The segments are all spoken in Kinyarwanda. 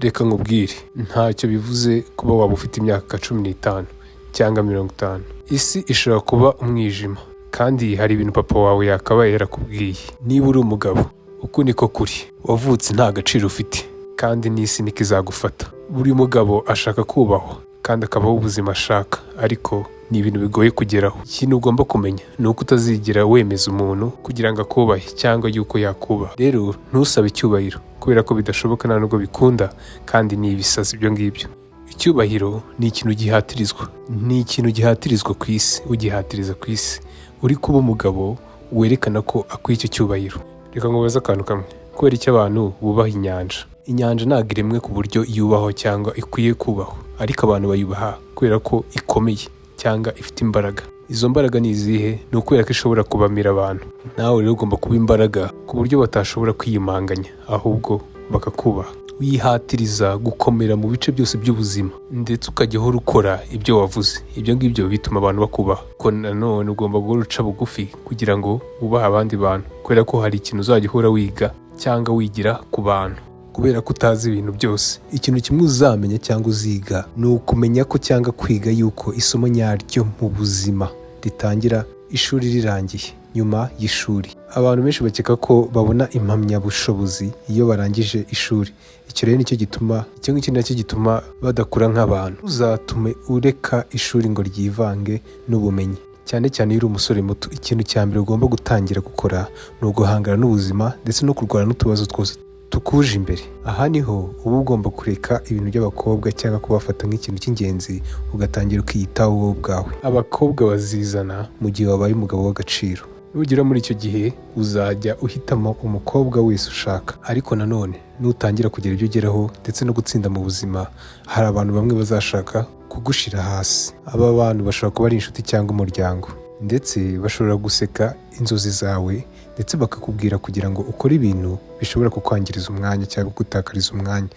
Reka nkubwire, ntacyo bivuze kuba waba ufite imyaka 15 cyangwa 50. Isi ishobora kuba umwijima, kandi hari ibintu papa wawe yakabaye yarakubwiye. Niba uri umugabo, uku niko kuri: wavutse nta gaciro ufite, kandi n'isi niko izagufata. Buri mugabo ashaka kubahwa kandi akabaho ubuzima ashaka, ariko ni ibintu bigoye kugeraho. Ikintu ugomba kumenya ni uko utazigera wemeza umuntu kugira ngo akubahe cyangwa yuko yakubaha. Rero ntusabe icyubahiro, kubera ko bidashoboka, nta nubwo bikunda, kandi ni ibisazi ibyo ngibyo. Icyubahiro ni ikintu gihatirizwa, ni ikintu gihatirizwa ku isi. Ugihatiriza ku isi uri kuba umugabo werekana ko akwiye icyo cyubahiro. Reka nkubaze akantu kamwe: kubera icyo abantu bubaha inyanja? Inyanja ntabwo iremwe ku buryo yubahwa cyangwa ikwiye kubahwa, ariko abantu bayubaha kubera ko ikomeye cyangwa ifite imbaraga. Izo mbaraga ni izihe? Ni ukubera ko ishobora kubamira abantu. Nawe rero ugomba kuba imbaraga ku buryo batashobora kwiyimanganya, ahubwo bakakubaha. Wihatiriza gukomera mu bice byose by'ubuzima, ndetse ukajya uhora ukora ibyo wavuze. Ibyo ngibyo bituma abantu bakubaha. Ko nanone ugomba guhora uca bugufi kugira ngo wubahe abandi bantu, kubera ko hari ikintu uzajya uhora wiga cyangwa wigira ku bantu, kubera ko utazi ibintu byose. Ikintu kimwe uzamenya cyangwa uziga ni ukumenya ko cyangwa kwiga yuko isomo nyaryo mu buzima ritangira ishuri rirangiye, nyuma y'ishuri. Abantu benshi bakeka ko babona impamyabushobozi iyo barangije ishuri. Icyo rero nicyo gituma, icyo ngicyo nacyo gituma badakura nk'abantu. Ntuzatume ureka ishuri ngo ryivange n'ubumenyi, cyane cyane iyo uri umusore muto. Ikintu cya mbere ugomba gutangira gukora ni uguhangana n'ubuzima ndetse no kurwana n'utubazo twose tukuje imbere. Aha niho uba ugomba kureka ibintu by'abakobwa cyangwa kubafata nk'ikintu cy'ingenzi, ugatangira ukiyitaho wowe ubwawe. Abakobwa bazizana mu gihe wabaye umugabo w'agaciro. Nugera muri icyo gihe, uzajya uhitamo umukobwa wese ushaka. Ariko nanone nutangira kugira ibyo ugeraho ndetse no gutsinda mu buzima, hari abantu bamwe bazashaka kugushira hasi. Aba bantu bashobora kuba ari inshuti cyangwa umuryango, ndetse bashobora guseka inzozi zawe, ndetse bakakubwira kugira ngo ukore ibintu bishobora kukwangiriza umwanya cyangwa kugutakariza umwanya,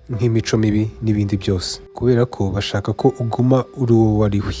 nk'imico mibi n'ibindi byose, kubera ko bashaka ko uguma uri uwo wari we,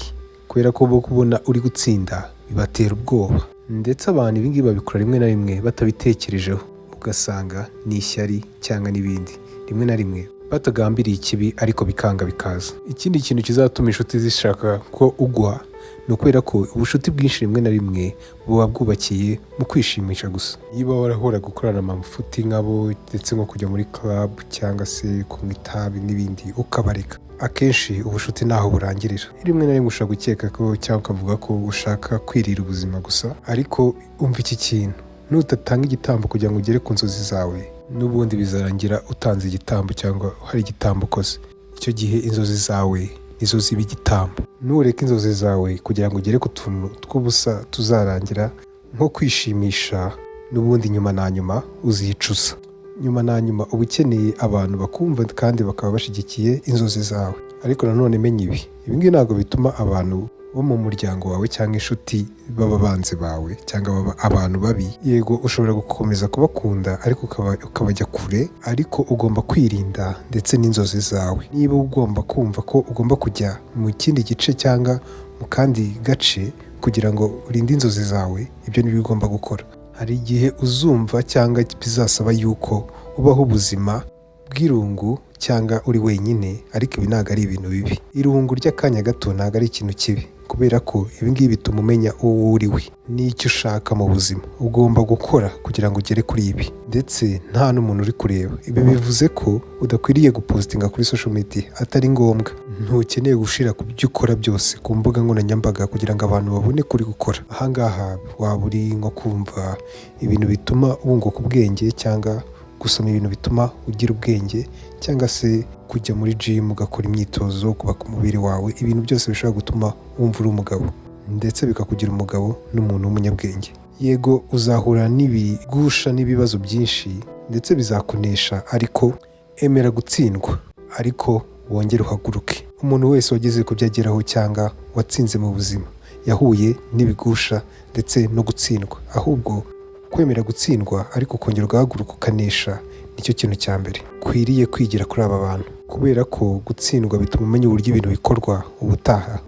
kubera ko bo kubona uri gutsinda bibatera ubwoba. Ndetse abantu ibingibi babikora rimwe na rimwe batabitekerejeho, ugasanga ni ishyari cyangwa n'ibindi, rimwe na rimwe batagambiriye ikibi, ariko bikanga bikaza. Ikindi kintu kizatuma inshuti zishaka ko ugwa ni ukubera ko ubucuti bwinshi rimwe na rimwe buba bwubakiye mu kwishimisha gusa. Niba warahora gukorana amafuti nk'abo, ndetse nko kujya muri club cyangwa se kunywa itabi n'ibindi, ukabareka, akenshi ubucuti ntaho burangirira. Rimwe na rimwe ushobora gukeka ko cyangwa ukavuga ko ushaka kwirira ubuzima gusa, ariko umva iki kintu: nudatanga igitambo kugira ngo ugere ku nzozi zawe, n'ubundi bizarangira utanze igitambo cyangwa hari igitambo ukoze. Icyo gihe inzozi zawe nizo ziba igitambo. Nureka inzozi zawe kugira ngo ugere ku tuntu tw'ubusa tuzarangira nko kwishimisha, n'ubundi nyuma na nyuma uzicuza. Nyuma na nyuma uba ukeneye abantu bakumva kandi bakaba bashyigikiye inzozi zawe. Ariko nanone menya ibi: ibi ngibi ntabwo bituma abantu bo mu muryango wawe cyangwa inshuti baba abanzi bawe cyangwa baba abantu babi. Yego, ushobora gukomeza kubakunda, ariko ukabajya kure, ariko ugomba kwirinda ndetse n'inzozi zawe. Niba ugomba kumva ko ugomba kujya mu kindi gice cyangwa mu kandi gace kugira ngo urinde inzozi zawe, ibyo nibyo ugomba gukora. Hari igihe uzumva cyangwa bizasaba yuko ubaho ubuzima bw'irungu cyangwa uri wenyine, ariko ibi ntabwo ari ibintu bibi. Irungu ry'akanya gato ntabwo ari ikintu kibi, kubera ko ibi ngibi bituma umenya uwo uri we n'icyo ushaka mu buzima. Ugomba gukora kugira ngo ugere kuri ibi, ndetse nta n'umuntu uri kureba. Ibi bivuze ko udakwiriye gupostinga kuri social media atari ngombwa. Ntukeneye gushira ku byo ukora byose ku mbuga nkoranyambaga kugira ngo abantu babone ko uri gukora. Ahangaha waba uri nko kumva ibintu bituma wunguka ubwenge, cyangwa gusoma ibintu bituma ugira ubwenge, cyangwa se kujya muri gym ugakora imyitozo, kubaka umubiri wawe, ibintu byose bishobora gutuma wumva uri umugabo, ndetse bikakugira umugabo n'umuntu w'umunyabwenge. Yego, uzahura n'ibigusha n'ibibazo byinshi, ndetse bizakunesha, ariko emera gutsindwa, ariko wongere uhaguruke. Umuntu wese wageze ku byo ageraho cyangwa watsinze mu buzima yahuye n'ibigusha ndetse no gutsindwa. Ahubwo kwemera gutsindwa ariko ukongera ugahaguruka ukanesha, nicyo kintu cya mbere ukwiriye kwigira kuri aba bantu, kubera ko gutsindwa bituma umenya uburyo ibintu bikorwa, ubutaha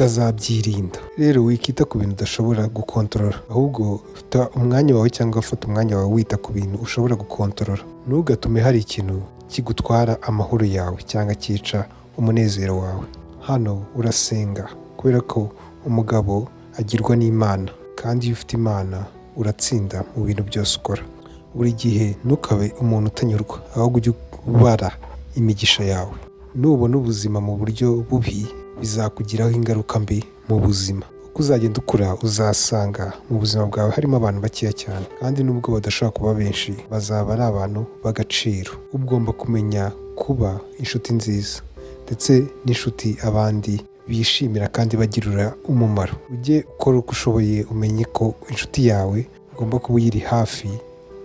ukazabyirinda. Rero wikita ku bintu udashobora gukontorora, ahubwo fata umwanya wawe cyangwa fata umwanya wawe wita ku bintu ushobora gukontorora. Ntugatume hari ikintu Kigutwara amahoro yawe cyangwa cyica umunezero wawe. Hano urasenga, kubera ko umugabo agirwa n'Imana, kandi iyo ufite Imana uratsinda mu bintu byose ukora. Buri gihe ntukabe umuntu utanyurwa, ahubwo ujye ubara imigisha yawe. Nubona ubuzima mu buryo bubi, bizakugiraho ingaruka mbi mu buzima. Uko uzagenda ukura, uzasanga mu buzima bwawe harimo abantu bakeya cyane, kandi nubwo badashobora kuba benshi, bazaba ari abantu b'agaciro. Ugomba kumenya kuba inshuti nziza ndetse n'inshuti abandi bishimira kandi bagirira umumaro. Ujye ukora uko ushoboye umenye ko inshuti yawe ugomba kuba uyiri hafi,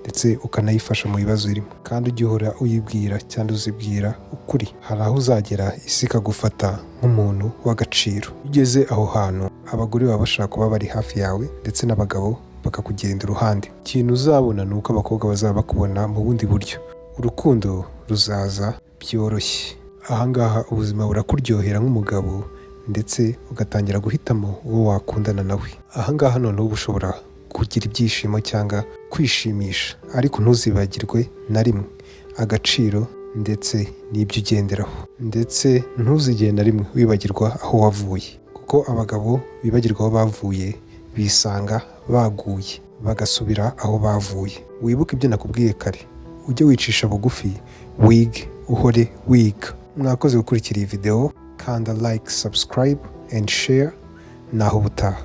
ndetse ukanayifasha mu bibazo irimo, kandi ujye uhora uyibwira cyangwa uzibwira ukuri. Hari aho uzagera isi ikagufata nk'umuntu w'agaciro. Iyo ugeze aho hantu, abagore baba bashaka kuba bari hafi yawe, ndetse n'abagabo bakakugenda iruhande. Ikintu uzabona ni uko abakobwa bazaba bakubona mu bundi buryo. Urukundo ruzaza byoroshye. Ahangaha ubuzima burakuryohera nk'umugabo, ndetse ugatangira guhitamo uwo wakundana nawe. Ahangaha noneho uba ushobora kugira ibyishimo cyangwa kwishimisha, ariko ntuzibagirwe na rimwe agaciro ndetse n'ibyo ugenderaho, ndetse ntuzigere na rimwe wibagirwa aho wavuye, kuko abagabo bibagirwa aho bavuye bisanga baguye, bagasubira aho bavuye. Wibuke ibyo nakubwiye kare, ujye wicisha bugufi, wige, uhore wiga. Mwakoze gukurikira iyi videwo. Kanda like, subscribe and share. Naho ubutaha.